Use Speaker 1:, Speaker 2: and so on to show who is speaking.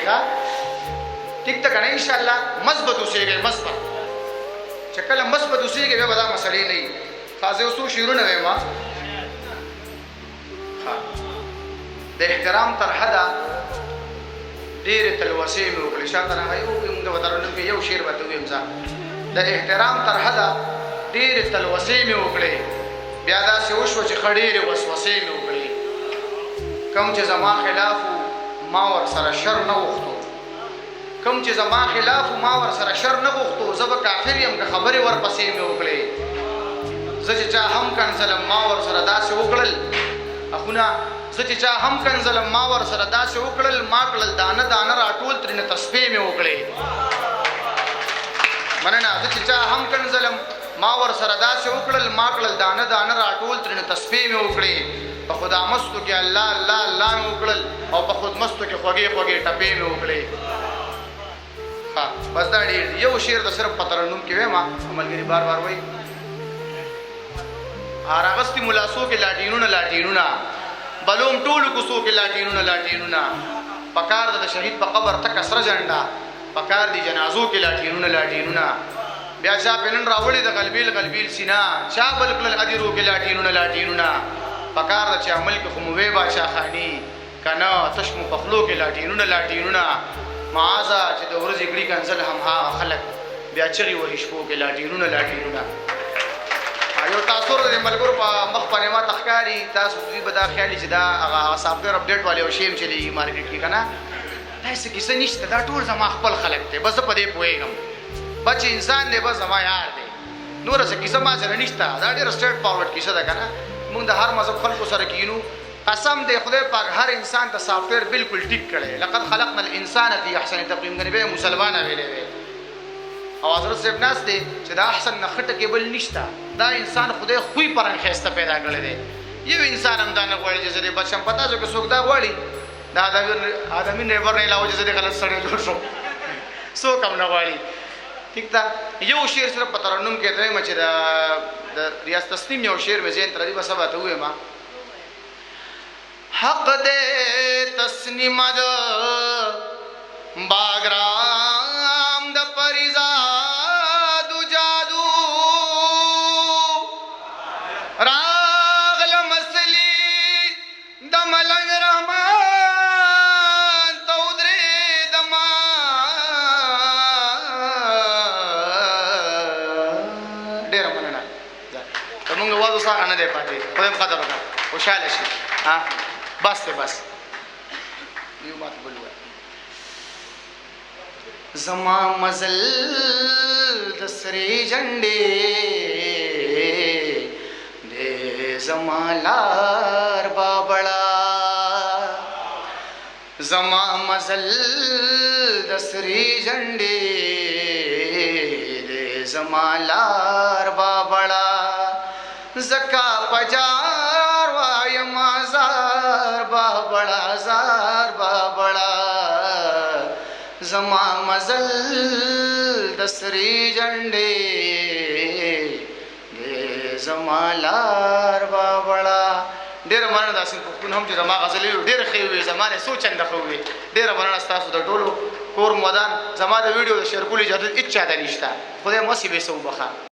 Speaker 1: ښه، ټیک ته کنه؟ ان شاء الله مثبت اوسېږئ، مثبت. چې کله مثبت اوسېږئ، بیا به دا مسلې نه وي. ښه، زه یو څو شعرونه وایم. ښه، د احترام تر حده ډېرې تلوسې مې وکړې. شاته راغی یو موږ به ترنم کې یو شعر به ته ووایم. ځه، د احترام تر حده ډېرې تلوسې مې وکړې، بیا داسې وشوه چې ښه ډېرې وسوسې مې وکړې. کوم چې زما خلاف ما ور سره شر نه غوښتو، کوم چې زما خلاف ما ور سره شر نه غوښتو، زه به کافر یم که خبرې ورپسې مې وکړې. زه چې چا هم کنځلم، ما ور سره داسې وکړل اخونه. زه چې چا هم کنځلم، ما ور سره داسې وکړل، ما کړل دانه دانه راټول ترینه تسبیح مې وکړې. مننه. زه چې چا هم کنځلم، ما ور سره داسې وکړل، ما کړل دانه دانه راټول ترینه تسبیح مې وکړې. په خدا مستو کې الله الله الله مې وکړل او په خود مستو کې خوږې خوږې ټپې مې وکړې. ها، بس دا ډېر. یو شعر د صرف په ترنم کې وایم، ملګري بار بار وایي. راغستي ملاسو کې لاټینونه لاټینونه، بلوم ټولو کوڅو کې لاټینونه لاټینونه. پکار د شهید په قبر تک سره جنډه پکار دی، جنازو کې لاټینونه لاټینونه. بیا چا پنن راوړي د غلبیل غلبیل سینا، چا بل کړل ادیرو کې لاټینونه لاټینونه. پکار د چې عمل کې خو مو وی باچا خانی کنه، تش مو پخلو کې لاټینونه لاټینونه. معاذا چې د ورځې کړي کنزل هم هغه خلک، بیا چغې وهي شپو کې لاټینونه لاټینونه. یو تاسو د ملګرو په مخ باندې ما تخکاری، تاسو دوی به دا خیال چې دا هغه سافټویر اپډیټ والے او شیم چلی مارکیټ کې کنه، داسې کیسه نشته. دا ټول زما خپل خلک دی، بس زه په دې پوهېږم. بچ انسان دی، بس زما یار دی، نور څه کیسه ما سره نشته. دا ډېره سټریټ فارورډ کیسه ده کنه. موږ د هر مذهب خلکو سره کینو. قسم دی خدای پاک هر انسان ته سافټویر بالکل ټیک کړي. لقد خلقنا الانسان فی احسن تقویم، غنی به مسلمان ویلې وی او حضرت صاحب ناس دی چې دا احسن نه خټه کې بل نشته. دا انسان خدای خوې پرنګ خسته پیدا کړی دی. یو انسان هم دا نه غواړي چې زه دې بچم. پتا چې څوک دا غواړي، دا آدمي نیبر نه علاوه چې زه دې غلط سړی جوړ شم، څوک هم نه غواړي. ټیک ده. یو شعر صرف په ترنم کې دریم چې د ریاست تسلیم یو شعر مې ذهن ته راځي، بس سبا ته ووایم. حق دې تسنیم د باګرام د پریزاد جادو، راغل مسلی د ملنګ رحمان تودري دما. ډېر مننه. زمونږ واز اوس هغه نه دی پاتې. خدای قدر وکړه، خوشاله شي. ها، بس ته بس یو ماته بل وایي. زما مزل د سرې جنډې دې، زما لار بابړا. زما مزل د سرې جنډې دې، زما لار بابړا. زکا پجار وایم زار بابړا، زار بابړا. زما مزل د سرې جنډې دې، زما لار بابړا. ډېره مننه. داسې پښتون هم چې زما غزلې ډېر ښې وي، زما نه څو چنده ښه وي. ډېره مننه ستاسو د ټولو، کور مو ودان. زما د ویډیو د شیر کولو اجازه هېچا ته نشته. خدای مو هسې بې څه وبخښه.